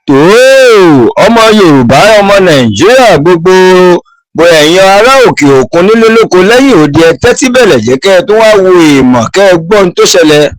Tóò, ọmọ Yorùbá, ọmọ Nàìjíríà gbogbo, bó ẹ̀yin ará òkè òkun, nílé lóko lẹ́yìn odi, ẹ tẹ́tí bẹ̀lẹ̀ jẹ́ kẹ́ ẹ tún wá wo èèmọ̀, kẹ́ ẹ gbọ́ ohun tó ṣẹlẹ̀.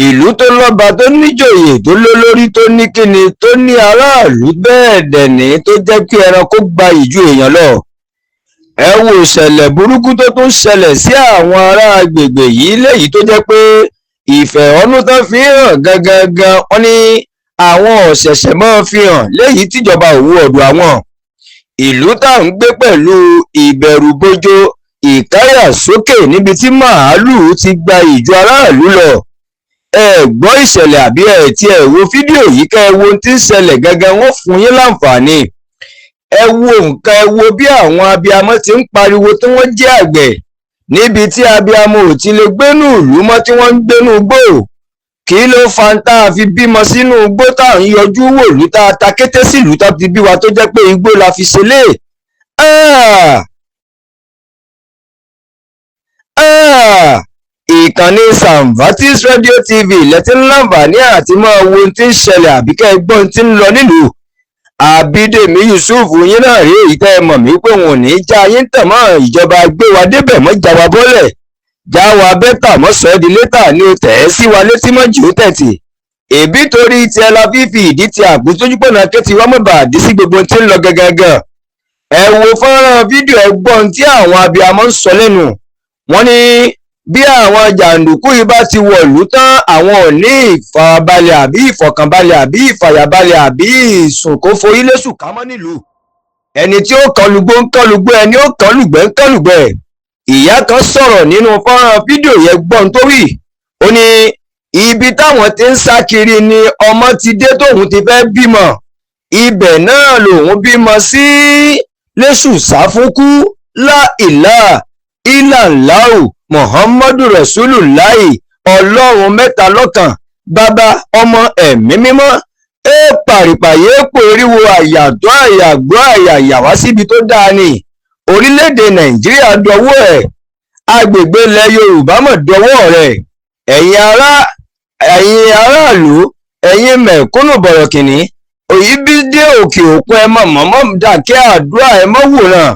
Ìlú tó lọ́ba, tó níjòyè, tó lólórí, tó ní kíni, tó ní aráàlú, bẹ́ẹ̀ dẹ̀ ní tó jẹ́ kí ẹranko gbayì ju èèyàn lọ. Ẹ wo ìṣẹ̀lẹ̀ burúkú tó tún ṣẹlẹ̀ sí àwọn ará agbègbè yìí, léyìí tó jẹ́ pé ìfẹ̀hónú tán fi hàn gangan gan, wọ́n ní àwọn ọ̀ṣẹ̀ṣẹ̀ máa fi hàn léyìí tíjọba òwú ọ̀dọ̀ àwọn ìlú tá à ń gbé pẹ̀lú ìbẹ̀rùbojo, ìkáyàsókè, níbi tí màálùú ti gba ìjọ aráàlú lọ. Ẹ gbọ́ ìṣẹ̀lẹ̀ àbí ẹ tí ẹ wo fídíò yìí, kẹ́ ẹ wo ohun tí ń ṣẹlẹ̀ gangan, wọ́n fún yín láǹfààní. Ẹ wo nǹkan, ẹ wo bí àwọn abiyamọ ti ń pariwo, tí wọ́n jẹ́ àgbẹ̀, níbi tí abiyamọ ò ti lè gbénú ìlú mọ́, tí wọ́n ń gbénú igbó. Kí ló fa tá a fi bímọ sínú igbó, tá à ń yọjú wòlú, tá a ta kété sílùú tá a ti bí wa, tó jẹ́ pé igbó la fi ṣe lé? Ah! Ah! Ìkànnì Samvatis Radio TV lẹ́tí ń láǹfààní àti máa wo ohun tí ń ṣẹlẹ̀, àbí kẹ́ ẹ gbọ́ ohun tí ń lọ nílùú. Àbídèmí Yusuf yín náà rí èyí tẹ́ ẹ mọ̀ mí pé wọn ò ní í já yín tàn mọ́. Ìjọba gbé wa débẹ̀, mọ́ já wa bọ́lẹ̀, já wa bẹ́tà, mọ́ sọ ẹ́ di létà ní o, tẹ̀ ẹ́ sí wa létí mọ́ jù ú tẹ̀tì. Èbí torí tiẹ̀ la fífi ìdí ti àgbójójúpọ̀nà kétí wá mọ̀ bá dí sí gbogbo ohun tí ń lọ gangan. Ẹ wo fọ́nrán fídíò, ẹ gbọ́ ohun tí àwọn abiyamọ ń sọ lẹ́nu. Wọ́n ní bí àwọn jàǹdùkú yìí bá ti wọ̀lú tán, àwọn ò ní ìfarabalẹ̀ àbí ìfọ̀kànbalẹ̀ àbí ìfàyàbalẹ̀ àbí ìsùn kó forí lẹ́sùn ká mọ́ nílùú. Ẹni tí ó kọlùgbó ń kọlùgbó, ẹni ó kọlùgbẹ́ ń kọlùgbẹ́. Ìyá kan sọ̀rọ̀ nínú fọ́nrán fídíò yẹn, gbọ́n tó wí. Ó ní ibi táwọn ti ń sá kiri ni ọmọ ti dé tóun ti fẹ́ bímọ, ibẹ̀ náà lòun bímọ sí lẹ́sù sáfúnkú. Láìlá ìlàláù Muhammadu Rasulullahi, Ọlọ́run mẹ́ta lọ́kan, Bàbá, Ọmọ, Ẹ̀mí Mímọ́. Ẹ pàrìpàyé pò eriwo àyàtọ̀ àyàgbọ́ àyàyà wá síbi tó dáa ní orílẹ̀-èdè Nàìjíríà. Dọwọ́ ẹ̀, agbègbè ilẹ̀ Yorùbá mọ̀ dọwọ́ rẹ̀. Ẹ̀yin ará, ẹ̀yin aráàlú, ẹ̀yin mẹ̀kúnnù bọ̀rọ̀kìnní, òyì bí dé òkè òkun, ẹ mọ̀ mọ́mọ́ dàkẹ́ àdúrà, ẹ mọ́ wòran.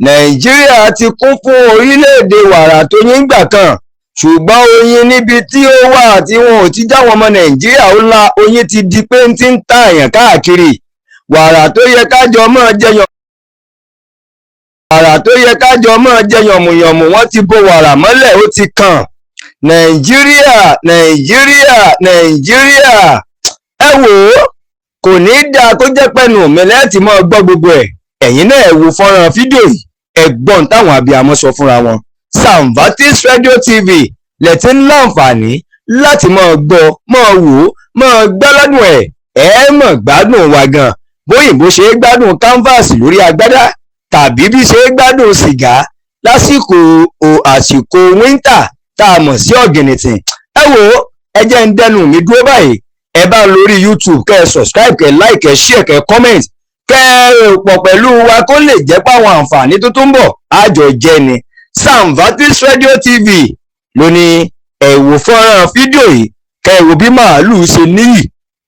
Nàìjíríà ti kún fún orílẹ̀-èdè wàrà tó yín gbà kan, ṣùgbọ́n oyin níbi tí ó wà tí wọn ò ti jáwọn ọmọ Nàìjíríà ó la oyin ti di pé ń ti ń ta àyàn káàkiri. Wàrà tó yẹ kájọ mọ́ jẹyàn, wàrà tó yẹ kájọ mọ́ jẹ yànmùyànmù, wọ́n ti bo wàrà mọ́lẹ̀, ó ti kàn. Nàìjíríà, Nàìjíríà, Nàìjíríà, ẹ wò ó, kò ní í dáa kó jẹ́ pẹ́nu mi lẹ́ẹ̀tì mọ́ gbọ́ gbogbo ẹ̀. Ẹ̀yin náà ẹ wo fọ́nrán fídíò yìí, ẹ gbọ́n táwọn abiyamọ sọ fúnra wọn. Samvatis Radio TV lẹ́tí ń láǹfààní láti máa gbọ́, máa wò ó, máa gbáládùn ẹ̀. Ẹ mọ̀ gbádùn wa gan bóyìnbó ṣe é gbádùn canvas lórí agbádá, tàbí bí ṣe é gbádùn sìgá lásìkò àsìkò winter tá a mọ̀ sí ọ̀gìnìtìn. Ẹ wò ó, ẹ jẹ́ ń dẹnu mi dúró báyìí. Ẹ bá lórí YouTube, kẹ́ ẹ subscribe, kẹ́ ẹ like, kẹ́ ẹ share, kẹ́ ẹ comment, kẹ́ ẹ pọ̀ pẹ̀lú wa, kó lè jẹ́ páwọn àǹfààní tó tún bọ̀ àjọ jẹ́ ni. Samvatis Radio TV ló ní ẹ wò fọ́nrán fídíò yìí, kẹ́ ẹ wò bí màálùú ṣe níyì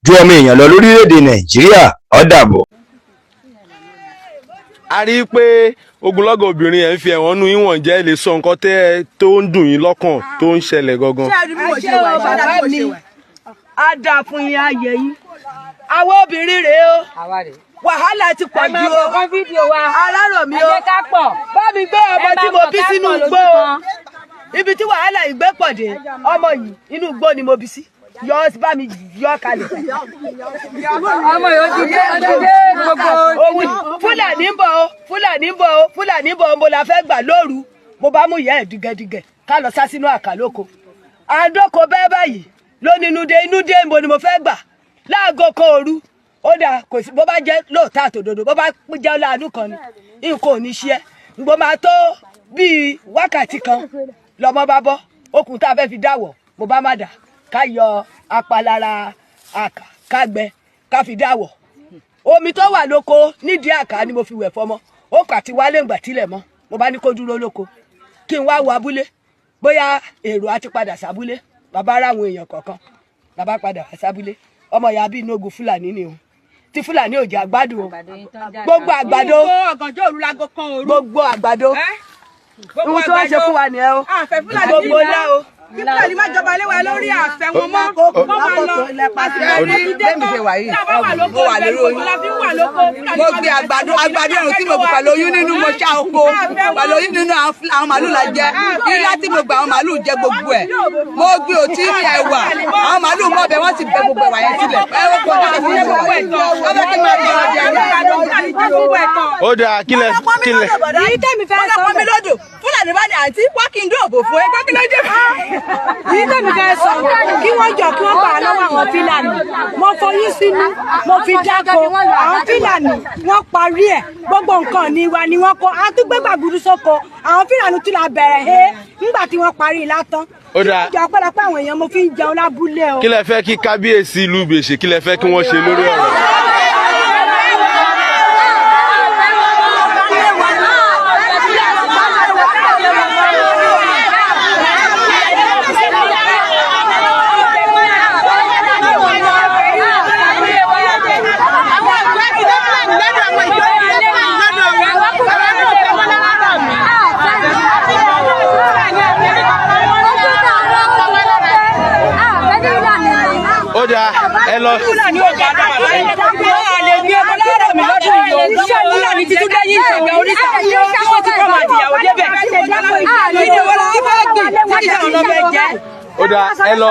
ju ọmọ èèyàn lọ lórílẹ̀‐èdè Nàìjíríà. Ó dàbọ̀. A rí i pé ogunlọ́gọ̀ obìnrin ẹ̀ ń fi ẹ̀wọ̀n nu ìwọ̀n jẹ́. Lè sọ nǹkan tẹ́ tó ń dùn yín lọ́kàn tó ń ṣẹlẹ̀ gangan. Ṣé ẹ rí bí mo ṣe wà yìí? Bàbá Ṣé bí mo mi ṣe wà? Á dáa fún yín, ayẹ yín. Àwọn obìnrin rèé o, wàhálà ti pọ̀ Ẹ máa jù bọ̀ o. kán fídíò wa. Alárò mi Ẹ o. jẹ́ ká pọ̀. Bá mi gbé ọmọ Ẹ tí máa mo bọ̀ bí ká sínú pọ̀ igbó lójú o. kan. Ibi tí wàhálà ìgbé pọ̀ dé, ọmọ yìí, inú igbó ni mo bí sí. Yọ ọ, bá mi yọ kalẹ̀. Ọmọ yìí, ó ti dé, ó ti dé gbogbo. Òun Fúlàní ń bọ̀ o, Fúlàní ń bọ̀ o, Fúlàní ń bọ̀ o. Mo la fẹ́ gbà lóru, mo bá mú ìyá ẹ̀ dìgẹ̀dìgẹ̀ ká lọ sá sínú àkàlóko. Àdókò bẹ́ẹ̀ báyìí ló ní inú dé, inú dé. Mo ni mo fẹ́ gbà láago kan òru. Ó dà, kò sí bó bá jẹ́ lóòótọ́ àtòdodo, bó bá jẹ́ láàánú kan ni nǹkan ò ní ṣe é. Ngbó máa tó bíi wákàtí kan, lọmọ bá bọ́ okùn tá a fẹ́ fi dáwọ̀. Mo bá má dà ká yọ apalára àkà, ká gbẹ, ká fi dáwọ̀. Omi tó wà lóko nídìí àká ni mo fi wẹ̀ fọmọ. Ó kà ti wálé ńgbà tílẹ̀ mọ́. Mo bá ní kó dúró lóko, kí n wá wo abúlé, bóyá èrò á ti padà sábúlé. Bàbá ara àwọn èèyàn kọ̀ọ̀kan, bàbá padà wá sábúlé. Ọmọ ìyá bíi inú ogun Fúlàní ni o. Tí Fúlàní ò jẹ́ àgbàdo o, gbogbo àgbàdo, Ọ̀gànjọ́ òru lago kan òru. gbogbo àgbàdo, ohun tí wọ́n ṣe fún wa nìyẹn o, gbogbo ilá o. Kí Fúlàní má jọba lé wa lórí, àfẹ́ wọn mọ́, kó máa lọ. Àsìkò ẹni ti dé tán, Mo wà lórí oyún. Mo gbé àgbàdo, àgbàdo ẹ̀rùn tí mo gbé pẹ̀lú oyún nínú, mo ṣá oko pẹ̀lú oyún nínú. Àwọn màálù la jẹ ilá tí mo gbà, àwọn màálù jẹ gbogbo ẹ̀. Mo gbé òtí ní ẹ̀wà, àwọn màálù mọ̀ bẹ́ẹ̀, wọ́n ti bẹ gbogbo ẹ̀wà yẹn sílẹ̀. Ẹ wọ́n kọ́ ọ́ sí gbogbo ẹ̀ tán, wọ́n fẹ́ kí n máa bẹ̀rẹ̀ jẹ Ó dáa, kílẹ̀ kílẹ̀. Yìí tẹ̀mí fẹ́ sọ pọn mi lódò, Fúlàní bá ní, "Àǹtí wá kí n dún òbò fún ẹ." Pé kí ló dé? Yìí tẹ̀mí fẹ́ sọ, kí wọ́n jọ kí wọ́n gbà á lọ́wọ́ àwọn Fílàní. Mo foyín sínú, mo fi dáko, àwọn Fílàní wọ́n parí ẹ̀. Gbogbo nǹkan ní wa ni wọ́n kó àtúgbé gbàgùdù sóko. Àwọn Fílàní tún la bẹ̀rẹ̀ he nígbà tí wọ́n parí ilá tán. Ó dáa. Kí wọ́n jọ, ọpẹ́lọpẹ́ àwọn èèyàn mo fi ń jẹun lábúlé o. Kí lẹ fẹ́ kí kábíyèsí ìlú Ìbèṣe, kí lẹ fẹ́ kí wọ́n ṣe lórí ọ̀rọ̀? Ó dáa, ẹ lọ. Fúlàní ò bá dà wá wọ́n lè ní ọmọ láàárọ̀ mi lọ́dún yìí o. Fúlàní ti tún dé yín ìṣẹ̀gbẹ́ oríta tí wọ́n ti kọ́ màdìyàwó débẹ̀. Kí ni wọ́n ti fẹ́ gbìn tí kì í ṣe àwọn ọmọ ẹ jẹ́? Ó dáa, ẹ lọ,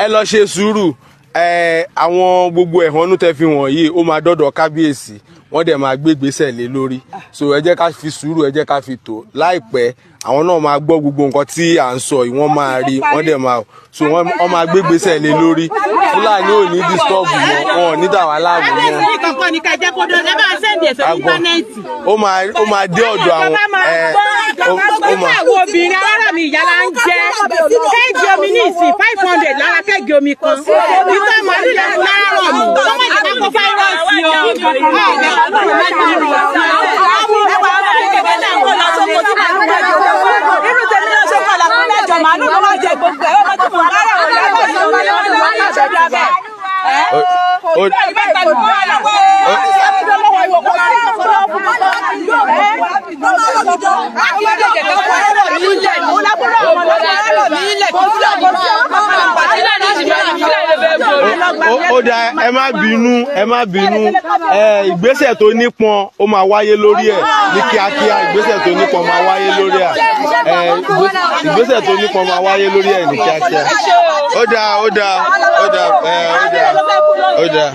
ẹ lọ ṣe sùúrù. Ẹ àwọn gbogbo ẹ̀hónú tẹ́ fi wọ̀nyí, ó máa dọ́dọ̀ kábíyèsí, wọ́n dẹ̀ máa gbé ìgbésẹ̀ lé lórí. So ẹ jẹ́ ká fi sùúrù, ẹ jẹ́ ká fi tò. Láìpẹ́, àwọn náà máa gbọ́ gbogbo nǹkan tí à ń sọ yìí, wọ́n máa rí, wọ́n dẹ̀ máa so wọ́n máa gbé ìgbésẹ̀ lé lórí. Fúlàní ò ní disturb mọ́, wọn ò ní dà wá láàmú mọ́. Ní kankan ní ká jẹ́ kó dán, ẹ bá send ẹ̀ sórí íńtánẹ́ẹ̀tì. Ó máa dé ọ̀dọ̀ àwọn ẹ ó máa. Àwọn obìnrin alára mi, ìyá la ń jẹ keg omi ní ìsìn, 500 lára keg omi kan. Ìtọ́ màálù lẹ́kùn láàárọ̀ mi, kó má jẹ́ ká kó virus o. Irú tèmi náà ṣe kọlà fún mẹ́jọ màálù ló wá jẹ gbogbo ẹ̀, ọmọ tó mọ̀ lára òun yàtọ̀ sí ọmọ náà ṣe dá bẹ́ẹ̀. Ó dáa, ẹ má bínú, ẹ má bínú. Ẹ ìgbésẹ̀ tó nípọn ó máa wáyé lórí ẹ̀ ní kíákíá. Ìgbésẹ̀ tó nípọn máa wáyé lórí ẹ̀. Ẹ ìgbésẹ̀ tó nípọn máa wáyé lórí ẹ̀ ní kíákíá. Ó dáa, ó dáa, ó dáa, ẹ ó dáa, ó dáa.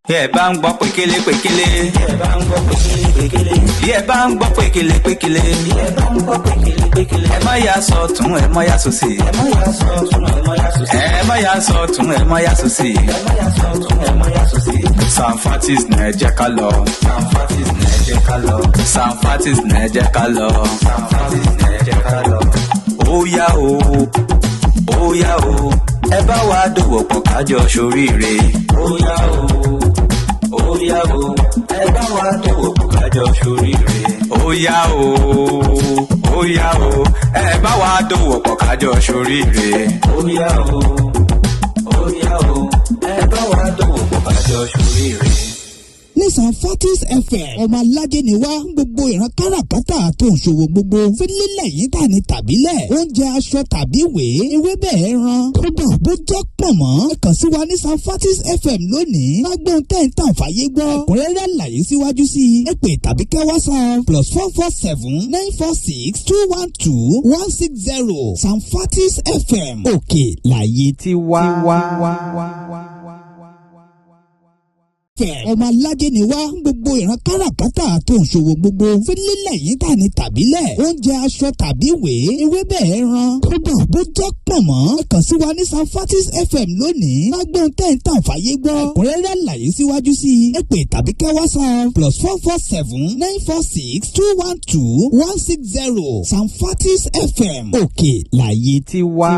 Bí ẹ bá ń gbọ́ pékélé pékélé. Bí ẹ bá ń gbọ́ pékélé pékélé. Bí ẹ bá ń gbọ́ pékélé pékélé. Bí ẹ bá ń gbọ́ pékélé pékélé. Ẹ má yà sọ̀tún, ẹ má yà sósì. Ẹ má yà sọ̀tún, ẹ má yà sósì. Ẹ má yà sọ̀tún, ẹ má yà sósì. Ẹ má yà sọ̀tún, ẹ má yà sósì. Sanfatis ní ẹ jẹ́ ká lọ. Sanfatis ní ẹ jẹ́ ká lọ. Sanfatis ní ẹ jẹ́ ká lọ. Sanfatis ní ẹ jẹ́ ká lọ. Ó yá o, ó yá o, ẹ bá wa dòwò pọ̀ kájọ ṣoríire. Ó yá o, ó yá o, ẹ bá wa dòwò pọ̀ kájọ ṣoríire. Ó yá o, ó yá o, ẹ bá wa dòwò pọ̀ kájọ ṣoríire. Ó yá o, ó yá o, ẹ bá wa dòwò pọ̀ kájọ ṣoríire. Ní Sanfatis FM, ọmọ aládé ni wá. Gbogbo ìran káràkátà tó ń ṣòwò gbogbo fílílẹ̀ yìí tà ní tàbílẹ̀, oúnjẹ, aṣọ tàbí ìwé, ewébẹ̀, ẹran, kódà bó jẹ́ pọ̀nmọ́, ẹ kàn sí wa ní Sanfatis FM lónìí. Lágbóhun tẹ́ ń tàn fàyè gbọ́ ẹ̀kúnrẹ́rẹ́ àlàyé síwájú sí i, ẹ pè tàbí kẹ́ WhatsApp +447 946 212 160. Sanfatis FM, òkè láyé tí wá fẹ̀. Ọmọ aládé ni wá. Gbogbo ìran káràkátà tó ń ṣòwò gbogbo fílílẹ̀ yìí tà ní tàbílẹ̀, oúnjẹ, aṣọ tàbí ìwé, ewébẹ̀, ẹran, kódà bó jẹ́ pọ̀nmọ́, ẹ kàn sí wa ní Sanfatis FM lónìí. Lágbóhun tẹ́ ń tàn fàyè gbọ́ ẹ̀kúnrẹ́rẹ́ àlàyé síwájú sí i, ẹ pè tàbí kẹ́ WhatsApp +447 946 212 160. Sanfatis FM, òkè láyé tí wá.